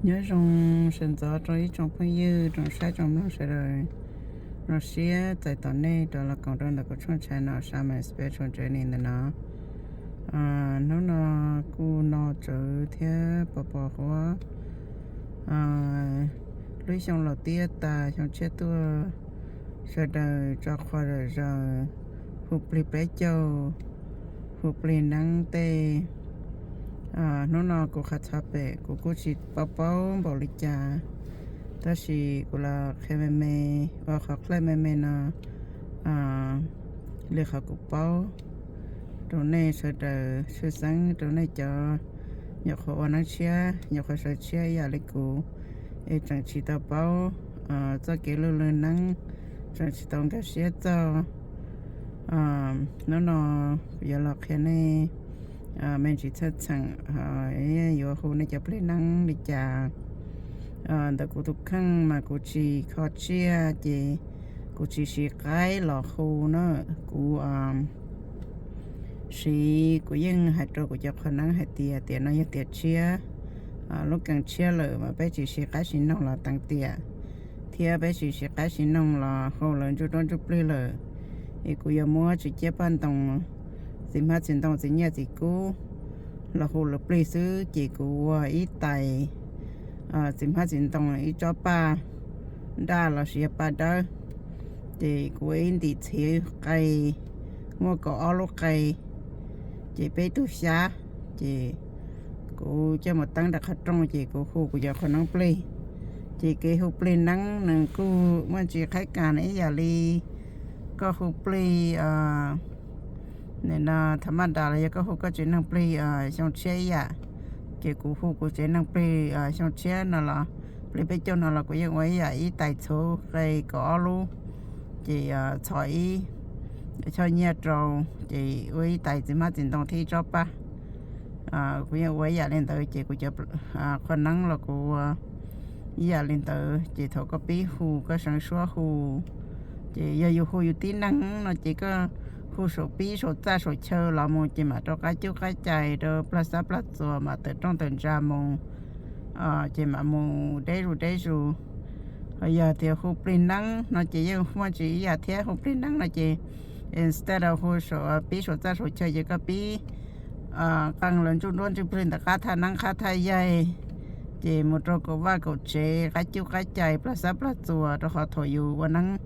Nyob zoo sawv ntxov rau ib tsoom phooj ywg, tsoom saib tsoom mloog sawv daws. Zoo siab txais tos nej rov los koom rau ntawm kuv tshooj tshai no Shaman Spiritual Journey ntawm no. Hnub no kuj no tsawv thiab pos pos huab. Lub xyoo los tiab tas xyoo tshiab tuaj, sawv daws tso qhua zom zaws, hu plig peb caug, hu plig neeb tej. Hnub no kuv qhov txhov pem kuv kuj tsis paub paub npaum li cas, tab sis kuv los qhia me me, ua qhov qhaij me me no li qhov kuv paub rau nej sawv daws, tshwj xeeb rau nej cov nyuam qhuav ua neeb tshiab, nyuam qhuav sawv tshiab ib yam li kuv, es tseem tsis tau paub txoj kev luj lwg neeb, tseem tsis tau nkag siab txog. Hnub no kuv yuav los qhia nej me ntsis txheej txheem, yuav hu nej cov plig neeb li cas. Ntawm kuv tus kheej mas kuv tsis kho tsiaj, ces kuv tsis siv qaib los hu na. Kuv siv, kuv yeej hais rau kuv cov qhua neeb hais tias tiam no yog tiam tshiab, lub kees tshiab lawm mas peb tsis siv qaib siv noog los teev tiam, thiab peb tsis siv qaib siv noog los hu lawv ntsuj duab ntsuj plig lawm. Es kuv yuav muab tsis ciab paj ntoo, txiv hmab txiv ntoo, txiv nyiaj txiv kub los hu lawv plig xwb. Ces kuv ua ib tais txiv hmab txiv ntoo, ib tsob paj daj los sis yog paj dawb. Ces kuv ua ib ntim txhiv qe, muaj kaum ob lub qe, ces peb tug xyab. Ces kuv coj mus teeb rau qhov rooj, ces kuv hu kuv cov qhua neeb plig. Ces kev hu plig neeb nws kuj muaj ntsis qhaib kas ib yam li koj hu plig nim no thaum maj das los yog koj hu koj tsev neeg plig xyoo tshiab ib yam. Ces kuv hu kuv tsev neeg plig xyoo tshiab no los, plig peb caug no los kuv yeej ua ib yam, ib tais txhuv qe kaum ob lub, ces txhos ib choj nyiaj rau, ces ua ib tais txiv hmab txiv ntoo thiab ib tsob paj. Kuv yeej ua ib yam li ntawd, ces kuv cov qhua neeb los kuv ua ib yam li ntawd. Ces thaum koj pib hu, koj seev suab hu, ces yog yus hu yus tib neeg no ces koj hu saum pib saum txaj saum chaw los mus ces mam rau qab cub qab cais, rau plag xab plag txuas, mam tawm rooj tawm ntsa mus, ces mam mus deb zus deb zus. Ho yog tias hu plig neeb no ces yeej muaj ntsis ib yam thiab. Hu plig neeb no ces instead of hu saum pib saum txaj saum chaw ces koj pib qee lawv ntsuj duab ntsuj plig ntawm qab thaj neeb qab thaj yaig, ces mus rau kaum vaj kaum tsev, qab cub qab cais, plag xab plag txuas, rau qhov thaum yus ua neeb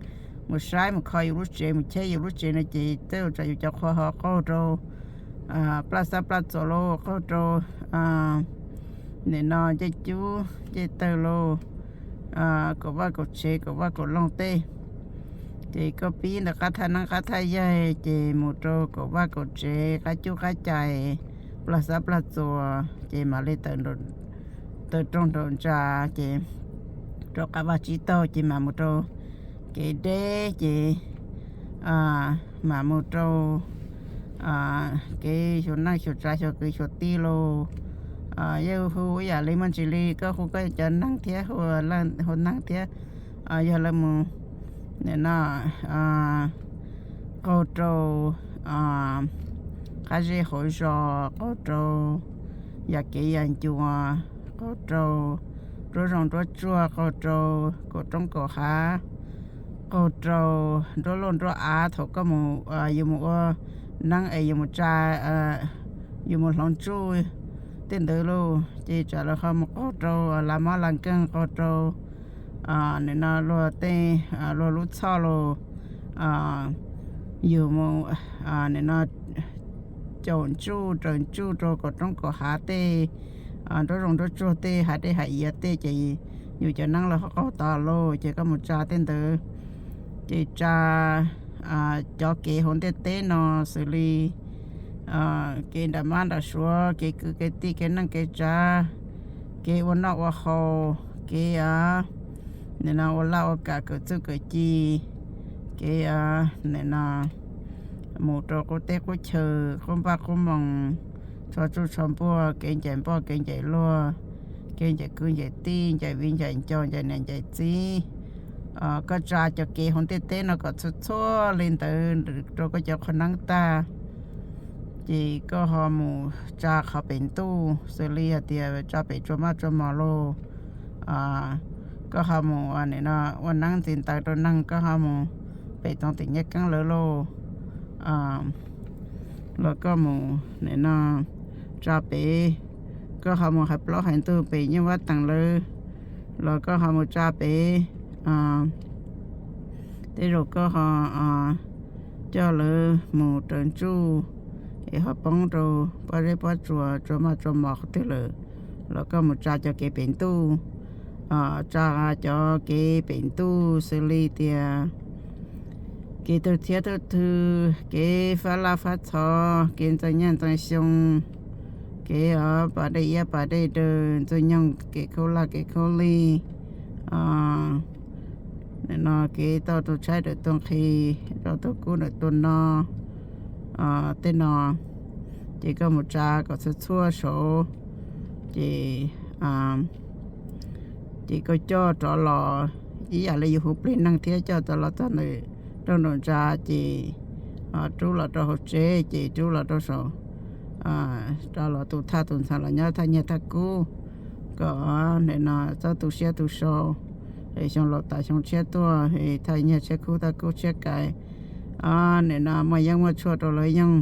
mus saib mus kho yus lub tsev, mus cheb yus lub tsev no ces tej zaum tsam yus cov qhua ho qaug rau plag xab plag txuas los qaug rau nim no ncej cub ncej tawg los kaum vaj kaum tsev kaum vaj kaum loog tej. Ces koj pib ntawm qab thaj neeb qab thaj yaig ces mus rau kaum vaj kaum tsev, qab cub qab cais, plag xab plag txuas, ces mam li tawm rooj nraum ntsa, ces rau qab vaj tsib taug ces mam mus rau kev deb, ces mam mus rau kev xyuas neej xyuas tsav xyuas kwv xyuas tij los. Yeej hu ib yam li, muaj ntsis li koj hu koj cov neeg thiab, hu neeg thiab. Yog lawv mus nim no qaug rau qab zej hauv zos, qaug rau yam kev yam ncua, qaug rau nruab zoov nruab tsuag, qaug rau kaum roob kaum hav, qaug rau nruab loj nruab av. Thaum koj mus, yus mus ua neeb es yus mus tsa, yus mus hloov tsuj tej ntawd los ces tsam lawv ho mus qaug rau lav mob lav nkeeg, qaug rau nim no luag tej, luag lub txhoj los, yus mus nim no caum ntsuj raws ntsuj rau kaum roob kaum hav tej, nruab zoov nruab tsuag tej, hav dej hav iav tej, ces yus cov neeb los ho qaug tod los ces koj mus tsa tej ntawd. Ces tsa cov kev hauv ntiaj teb no xws li kev nram mab nram suav, kev kwv kev tij, kev neej kev tsav, kev ua noj ua haus, kev nim no ua laj ua kam, kawm txuj kawm ci, kev nim no mus rau qub teb qub chaw, qub npaj qub moos, tsho tsuj tsho npuag, kev ncaim npoj kev ncaim luag, kev ncaim kwv ncaim tij, ncaim viv ncaim ncaus, ncaim niam ncaim txiv. Koj tsa cov kev hauv ntiaj teb no kom txhua txhua li ntawd rau koj cov qhua neeb tag, ces koj ho mus tsa qhov pem ntuj, xws li hais tias tsa pem tsuas maj tsuas mos los, koj ho mus nim no ua neeb ntxiv ntawv rau neeg, koj ho mus pem toov tim Nyab Keeb lawv lauj, los koj mus nim no tsa pem, koj ho mus hais plaub hais ntug pem Nyiaj Vab Teem lawv, los koj ho mus tsa pem, tej zaum koj ho coj lawv mus raws ntsuj es ho poob rau pob zeb pob tsuas, tsuas maj tsuas mos qhov twg lawm, los koj mus tsa cov kev pem ntuj, tsa cov kev pem ntuj xws li tias kev tawg thiab tawg twg, kev fab laj fab txhos, kev ntxeev nyaj ntxeev xyoo, kev pas dej iab pas dej daws, ntxwg nyoog kev khaub laj kev khaub lig, nim no kev tau tus tshaib rawm tus nqhis, tau tus kub rawm tus no, tej no, ces koj mus tsa kom txhua txhua saud, ces ces koj coj rov los ib yam li yus hu plig neeg thiab, coj rov los txog ntawm rooj nraum ntsa, ces rub los rau hauv tsev, ces rub los rau saum, rov los tu thaj tu ntxhais los nyob thaj nyiaj thaj kub, kom nim no txhob tu siab tu sau, es xyoo laus tas xyoo tshiab tuaj, es thaj nyiaj tshiab kub thaj kub tshiab kais, nim no muaj yeeb muaj tshuaj rau lawv yoog,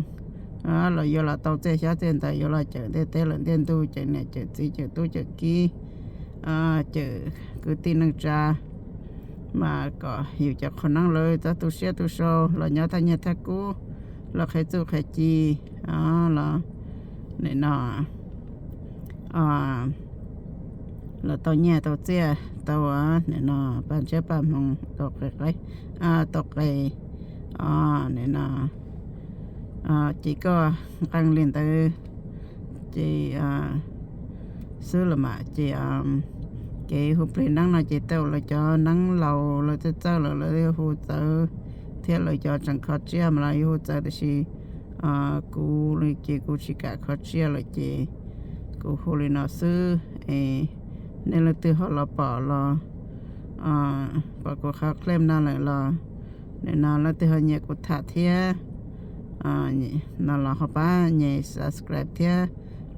los yuav los tau txiaj xyab txiaj ntawv, yuav los cawm ntiaj teb lawm ntiaj ntuj, cawm niam cawm txiv cawm tub cawm kiv, cawm kwv tij neej tsa, mas kom yus cov qhua neeb lawv txhob tu siab tu sau los nyob thaj nyiaj thaj kub, los qhia txuj qhia ci, los nim no los tau nyiaj tau txiaj, tau nim no paj ntshiab paj hmoo, tau qe, tau qe, nim no ces koj nqee li ntawd ces xwb los mas ces kev hu plig neeb no ces tej zaum lawv cov neeb laus lawv txawj txawj lawm lawv yuav hu txawv, thiab lawv cov tseem kho tsiaj mas lawv yuav hu txawv, tiam sis kuv li ces kuv tsis kam kho tsiaj lawm ces kuv hu li no xwb. Es nej leej twg ho los pom los pom kuv qhov clip no lawm los nim no leej twg ho nyiam kuv tham thiab no los ho pab nyem subscribe thiab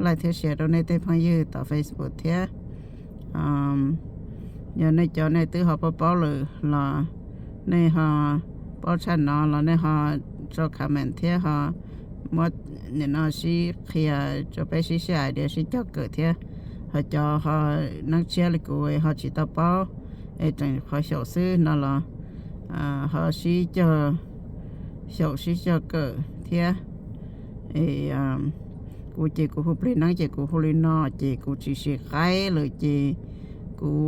like thiab share rau nej tej phooj ywg tom Facebook thiab. Yog nej cov nej twb ho paub paub lawm los nej ho paub tshaj no los nej ho tso comment thiab ho muab nim no sib qhia rau peb sib share tias sib cog kawm thiab. Ho cov ho neeb tshiab li kuv ho tsis tau paub es tseem qhov xyaum xwb no los ho sib cog xyaum sib cog kawm thiab. Kuv ces kuv hu plig neeb ces kuv hu li no ces kuv tsis sim qaib lawm ces kuv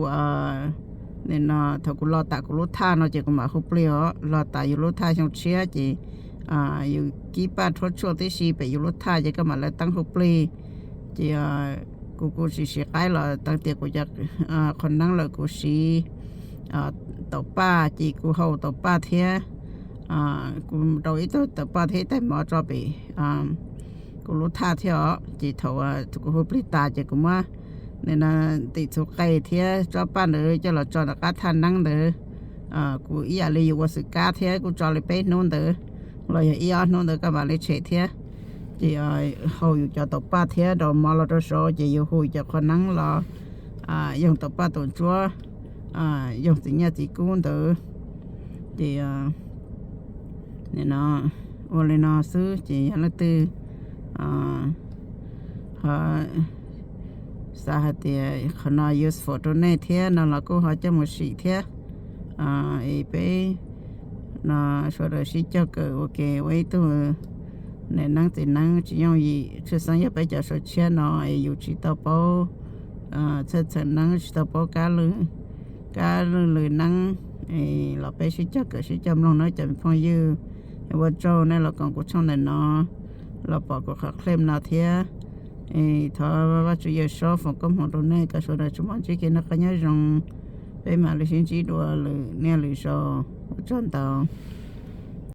nim no thaum kuv los tam kuv lub thaj no ces kuv mam hu plig os. Los tam yus lub thaj xyoo tshiab ces yus kib paj rhuab tshuaj tib si pem yus lub thaj ces koj mam lawv teeb hu plig. Ces kuv kuv tsis sim qaib los teev tias kuv cov qhov neeb lawm kuv siv taum paj ces kuv hau taum paj thiab. Kuv rau ib tug taum paj thiab ib tais mov tso pem kuv lub thaj thiab os. Ces thaum kuv hu plig tas ces kuv muab nim no tim txhuv qe thiab tsob paj ntawd coj los tso rov qab thaj neeb ntawd. Kuv ib yam li yus ua xwm kab thiab kuj tso li peb hnub ntawd los yog ib ob hnub ntawd koj mam li tshem thiab. Ces hau yus cov taum paj thiab rau mov los rau saud ces yus hu cov qhov neeb los yoog taum paj taum ntsuab, yoog txiv nyaj txiv kub ntawd. Ces nim no ua li no xwb ces yog leej twg ho xav hais tias qhov no useful rau nej thiab no los kuj ho coj mus sim thiab. Es peb no sawv daws sib cog kawm ua ke ua ib tug niam neeb txiv neeb tsis yooj yim. Tshwj xeeb yog peb cov saum tshiab no es yus tsis tau paub txhawj txhawm neeb, tsis tau paub kab lwj, kab lwj lwm neeb, los peb sib cog kawm sib cog mloog nawb cov phooj ywg. Ua tsaug nej los koom kuv tshooj ntawm no los pom kuv qhov clip no thiab. Thov Vajtswv Yawm Saub foom koob hmoov rau nej kom sawv daws tsuas muaj ntsib kev noj qab nyob zoo. Peb mam li sib ntsib dua lwm niaj lwm zaus. Ua tsaug ntau.